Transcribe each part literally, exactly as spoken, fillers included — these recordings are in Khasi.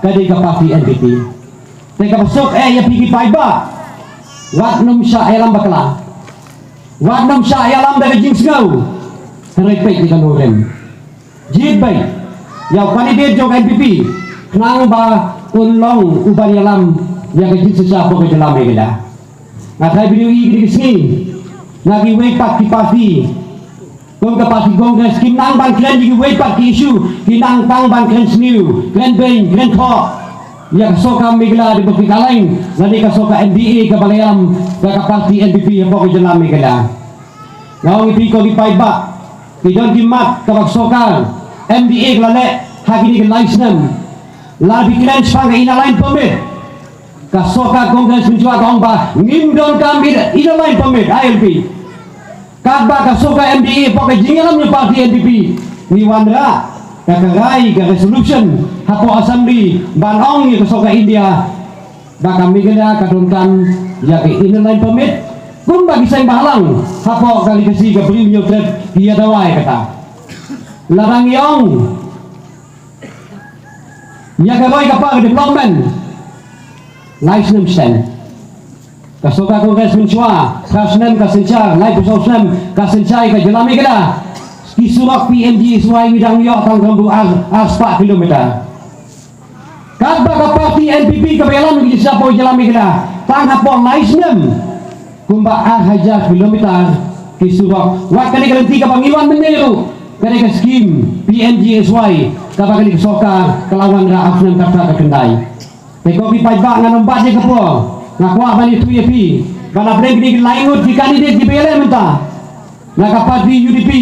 ka dei ka party N P P. Te kaba suk eh ïa phi ki paidbah, wat nym shah ïalam bakla, wat nym shah ïalam da ka jingsngew. Hynrei peit ïa ka nongrim, jied beit ïa u candidate jong ka N P P khnang ba un long u ban ïalam ïa ka jingshisha hapoh ka jylla Meghalaya. Nga tharai phi ïohi kine ki sngi na kiwei pat ki party, kum ka party Congress, kim nang ban kren ïa kiwei pat ki issue, ki nang tang ban kren sniew, kren beiñ, kren thoh ïa ka sorkar Meghalaya, dei ba phi kren lane ka sorkar M D A kaba la ïalam da ka party N P P hapoh ka jylla Meghalaya. Nga ong ïa phi ko ki paidbah, ki don ki mat kaba ka sorkar M D A ka la leh ha kine ki lai snem. Lada phi kren shaphang ka Inner Line Permit, ka sorkar Congress mynshuwa ka ong ba ngim donkam Inner Line Permit, I L P. Katba ka sorkar M D A hapoh ka jingïalam jong ka party N P P, ngi wanrah ka, ka rai, ka resolution hapoh Assembly ban ong ïa ka sorkar India ba ka Meghalaya ka donkam ïa ka Inner Line Permit, kumba ki seng bhalang hapoh ka Legacy ka Bri u Hynñiewtrep ki ïa dawa ïa kata. Lada ngi ong ïa ka roi ka par ka development, lai snem shen ka sorkar Congress mynshuwa, phra snem ka synshar, laiphew saw snem ka synshar ïa ka jylla Meghalaya. Ki surok P M G S Y ngi dang ïoh tang kumba ar, ar spah kilometer. Katba ka party N P P kaba ïalam ki sha hapoh jylla Meghalaya, tang hapoh lai snem kumba ar hajar kilometer ki surok. Wat kane ka lynti kaba ngi wan mynne ruh, kane ka skim P M G S Y kaba kane ka sorkar ka la wanrah ar snem kata ka khyndai. Te ko ki paidbah, ngan ym bat ïa ka por, nga kwah ban ïathuh ïa phi ba na pdeng kine ki lai ngut ki candidate kiba ïaleh mynta, na ka party U D P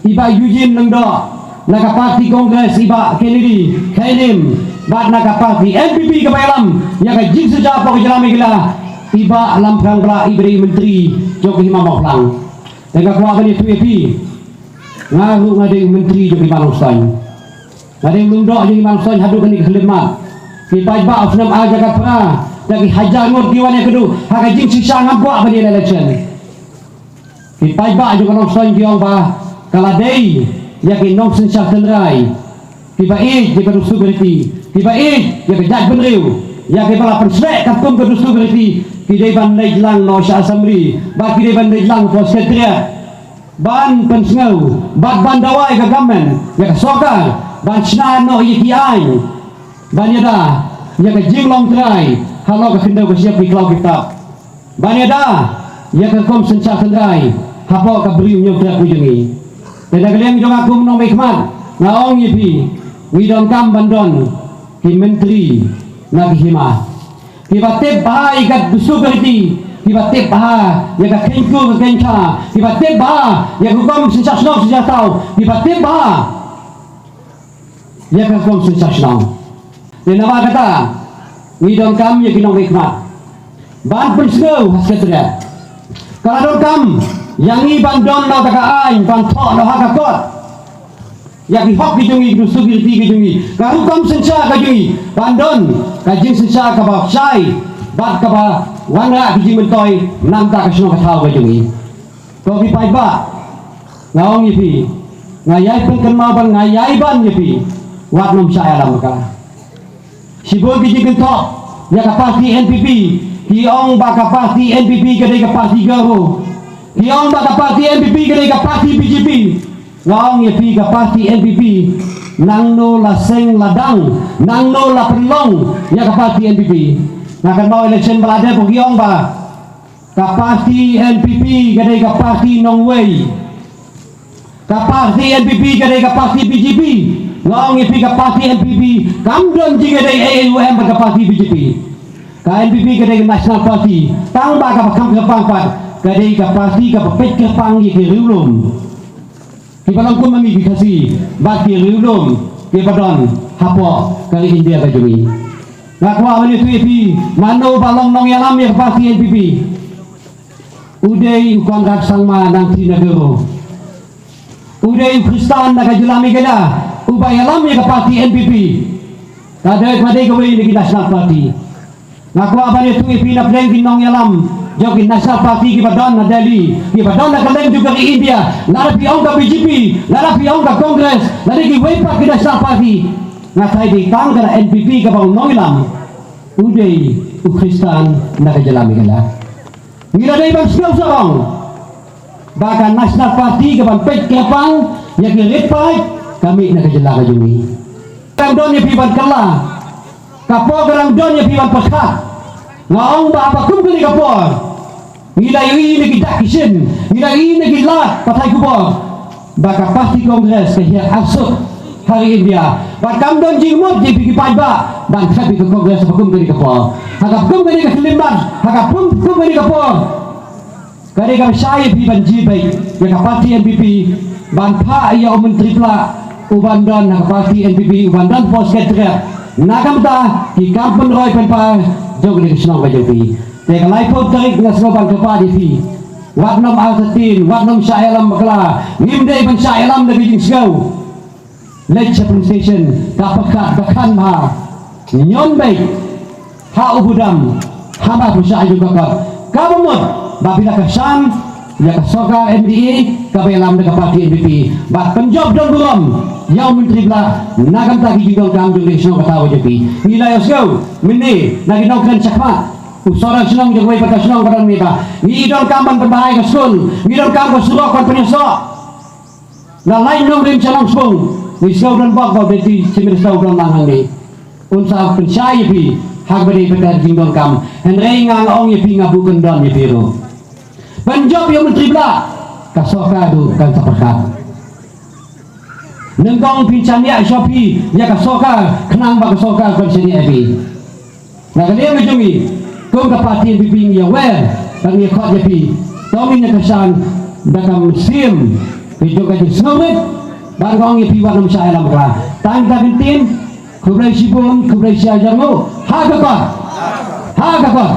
i Bah Eugene Lyngdoh, na ka party Congress i Bah Kennedy Khynim, bad na ka party N P P kaba ïalam ïa ka jingshisha hapoh ka jylla Meghalaya i Bah Lamphrang Blah, iba dei i Myntri jong ka Hima Mawphlang. Te nga kwah ban ïathuh ïa phi, nga ruh nga dei i Myntri jong ka Hima Nongstoiñ. Nga dei u Lyngdoh jong ka Hima Nongstoiñ haduh kane ka khyllipmat. Ki paidbah, u snem ar hajar khatphra, da ki hajar ngut ki wan ïakynduh ha ka jingshisha, ngam kwah ban ïaleh election. Ki paidbah jong ka Nongstoiñ ki ong ba ka la dei ïa ki nongsynshar tynrai kiba ïeit ïa ka dustur ka riti, kiba ïeit ïa ka jaitbynriew, ïa kiba la pynshlur katkum ka dustur ka riti, ki dei ban leit lang noh sha Assembly, bad ki dei ban leit lang hapoh Secretariat ban pynsngew bad ban dawa ïa ka government, ïa ka sorkar, ban shna noh ïa ki aiñ ban ïada ïa ka jinglong trai halor ka khyndew ka shyiap, ki khlaw ki btap, ban ïada ïa ka rukom synshar tynrai hapoh ka Bri u Hynñiewtrep ka jong ngi. Te na ka liang jong nga kum u nongmihkhmat, nga ong ïa phi, ngi donkam ban don ki Myntri na ki Hima kiba tip bha ïa ka dustur ka riti, kiba tip bha ïa ka kheiñkur ka kheiñkha, kiba tip bha ïa ka rukom synshar shnong synshar thaw, kiba tip bha ïa ka rukom synshar shnong. Te namar kata, ngi donkam ïa ki nongmihkhmat ban pynsngew ha Secretariat. Ka la donkam ïa ngi ban don noh da ka aiñ, ban thoh noh ha ka kot ïa ki hok ki jong ngi, ki dustur ki riti ki jong ngi, ka rukom synshar ka jong ngi, ban don ka jingsynshar kaba shai bad kaba wanrah ki jingmyntoi na ka bynta ka shnong ka thaw ka jong ngi. Ko ki paidbah, nga ong ïa phi, nga ïai pynkynmaw bad nga ïai ban ïa phi, wat nym shah ïalam bakla. Shibun ki jingkynthoh ïa ka party N P P, ki ong ba ka party N P P ka dei ka party Garo. Ki ong ba ka party N P P ka dei ka party B J P. Nga ong ïa phi, ka party N P P, nangno la seng la dang, nangno la pynlong ïa ka party N P P? Nga kynmaw election ba la dep, ki ong ba ka party N P P ka dei ka party nongwei. Ka party N P P ka dei ka party B J P. Nga ong ïa phi, ka party N P P kam don jingïadei ei ei ruh em bad ka party B J P. Ka N P P ka dei ka National Party, tang ba kaba kham kyrpang pat, ka dei ka party kaba peit kyrpang ïa ki riewlum kiba long kum ma ngi ki Khasi bad ki riewlum kiba don hapoh ka ri India ka jong ngi. Nga kwah ban ïathuh ïa phi, mano ba long nongïalam ïa ka party N P P? U dei u Conrad Sangma, Nangthyna Garo. U dei u Khristan na ka jylla Meghalaya uba ïalam ïa ka party N P P. Ka dei, ka dei kawei na ki National Party. Nga kwah ban ïathuh ïa phi, na pdeng ki nongïalam jong ki National Party kiba don na Delhi, kiba don na kylleng jong ka ri India, lada phi ong ka B J P, lada phi ong ka Congress, lada kiwei pat ki National Party, Nga tharai dei tang ka NPP kaba u nongïalam u dei u Khristan na ka jylla Meghalaya. Ngi la dei ban sngewsarong ba ka National Party ka ban peit kyrpang ïa ki rit paid ka mih na ka jylla ka jong ngi. Ka dang don ïa phi ban kylla, ka por ka dang don ïa phi ban pyrkhat. Nga ong ba ha kum kane ka por ngi la ïohi na ki dak ki shin, ngi la ïohi na ki lad pathai khubor ba ka party Congress ka hiar arsut ha ri India. Bad kam don jingmut jong phi ki paidbah ban thep ïa ka Congress ha kum kane ka por. Ha ka kum kane ka khyllipmat, ha ka kum, kum kane ka por, ka dei kaba shai ïa phi ban jied beit ïa ka party NPP, ban phah ïa u Myntri Pla u ban don ha ka party NPP, u ban don post secretary. Na ka bynta ki kam pynroi pynpar jong kane ka shnong ka jong phi. Te ka laiphew tarik nga sngewbha ban kyrpad ïa phi, wat nym artatien, wat nym shah ïalam bakla. Ngim dei ban shah ïalam da ka jingsngew. Leit sha police station, ka pyrkhat ba khan bha. Ñion beit ha u budam, ha ba pyrshah ïa ka kot. Kaba mut ba phi la kyrshan ïa ka sorkar MDA kaba ïalam da ka party NPP. Bad pynjop don burom ïa u Myntri Pla na ka bynta ki jingdonkam jong ka shnong ka thaw jong phi. Ngi la ïohsngew mynne na ki nongkren shakhmat, u sordar shnong jong kawei pat ka shnong ka don mynta. Ngi donkam ban pynbha ïa ka skul, ngi donkam ka surok ban pynïasoh. La lait nongrim sha Nongspung, ngi sngew don bok ba u Deputy Chief Minister u don lang hangne. Un sa pynshai ïa phi ha kaba dei bad ka jingdonkam. Hynrei nga, nga ong ïa phi, nga buh kyndon ïa phi ruh. Pynjop ïa u Myntri Pla, ka sorkar ruh kan sa pyrkhat. Nyngkong phin shaniah shuwa phi ïa ka sorkar, khnang ba ka sorkar kan shaniah ïa phi. Na ka liang ka jong ngi kum ka party NPP ngi aware bad ngi khot ïa phi. To ngin ïa kyrshan da ka mynsiem ka jong ka jingsngewrit bad nga ong ïa phi, wat nym shah ïalam bakla. Tang ka ktien, khublei shibun, khublei shihajar nguh. Ha ka kot. Ha ka kot.